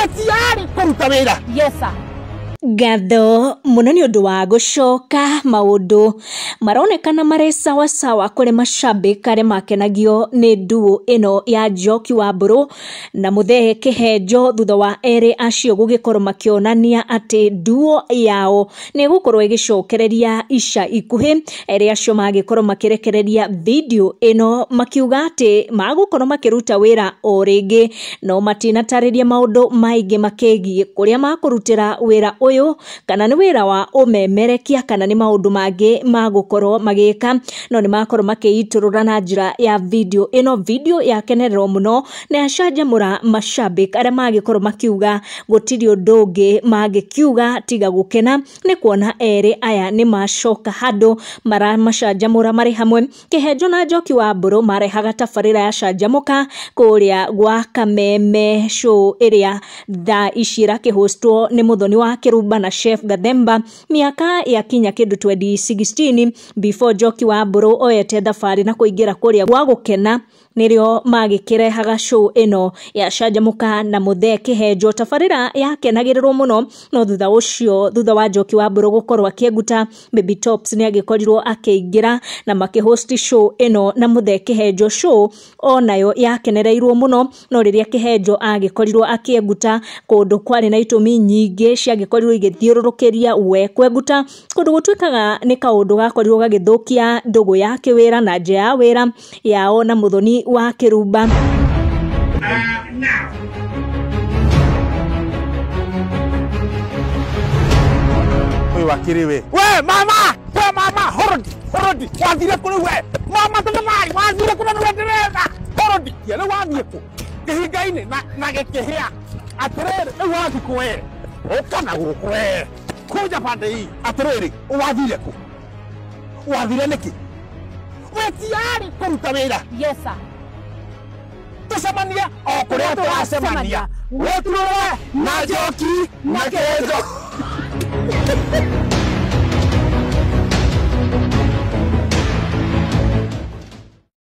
Wetiari kũruta wĩra. Yes sir. Ngatho mũno nĩ ũndũ wa gũcoka maũndũ maronekana marĩ sawasawa kũrĩ mashabik arĩa makenagio nĩ duo ĩno ya Njoki wa Mbũrũ na Muthee Kĩhenjo thutha wa erĩ acio gũgĩkorwo makĩonania atĩ duo yao nĩ ĩgũkorwo ĩgĩcokereria ica ikuhĩ. Erĩ acio magĩkorwo makĩrekereria video ĩno makiuga atĩ magũkorwo makĩruta wĩra o rĩngĩ, no matinatarĩria maũndũ maingĩ makĩgiĩ kũrĩa makũrutĩra wĩra ũyũ, kana nĩ wĩra wa ũmemerekia kana nĩ maũndũ mangĩ magũkorwo magĩka, no nĩ makorwo makĩitũrũra na njĩra ya video ĩno. Video yakenererwo mũno na yacanjamũra mashabik arĩa magĩkorwo makiuga gũtirĩ ũndũ ũngĩ mangĩkiuga tiga gũkena nĩ kuona erĩ aya nĩ macoka handũ maramacanjamũra marĩ hamwe. Kĩhenjo na Njoki wa Mbũrũ marehaga tabarĩra ya Canjamũka kũrĩa gwa Kameme show ĩrĩa thaa ici ĩrakĩhostwo nĩ Mũthoni wa Kĩrumba na Chef Gathemba miaka ya kinya kĩndũ 2016 before Njoki wa Mbũrũ oyete thabarĩ na kũingĩra kũrĩa gwa gũkena nĩrĩo magĩkĩrehaga show ĩno ya Canjamũka na Muthee Kĩhenjo. Tabarĩra yakenagĩrĩrwo mũno, no thutha ũcio, thutha wa Njoki wa Mbũrũ gũkorwo akĩenguta, Baby Tops nĩ agĩkorirwo akĩingĩra na makĩhost show ĩno na Muthee Kĩhenjo. Show onayo yakenereirwo mũno, no rĩrĩa Kĩhenjo agĩkorirwo akĩenguta kũndũ kwarĩ na itũmi nyingĩ ciagĩkorirwo igĩthiũrũrũkĩria we kwenguta, kũndũ gũtuĩkaga nĩ kaũndũ gakorirwo gagĩthũkia ndũgũ ya kĩwĩra na nja ya wĩra yao na Mũthoni wa Kĩrumba. Ũyũ akĩrĩ we. We mama, we mama, horodi, horodi, wathire kũrĩ we. Mama tafadhali, wathire kũrĩ we ndĩrenda. Horodi, ya rĩu wathiĩ kũ? Kĩhinga-inĩ na gĩkĩhĩa. Atĩrĩrĩ, rĩu wathiĩ kũ we? Ũka na gũkũ we. Kuja pande hii. Atĩrĩrĩ, wathire kũ? Wathire nĩkĩ? Wetiari kũruta wĩra. Yes sir. Tũcemanie o kũrĩa tũracemania. Wĩturũre na Njoki na Kĩhenjo.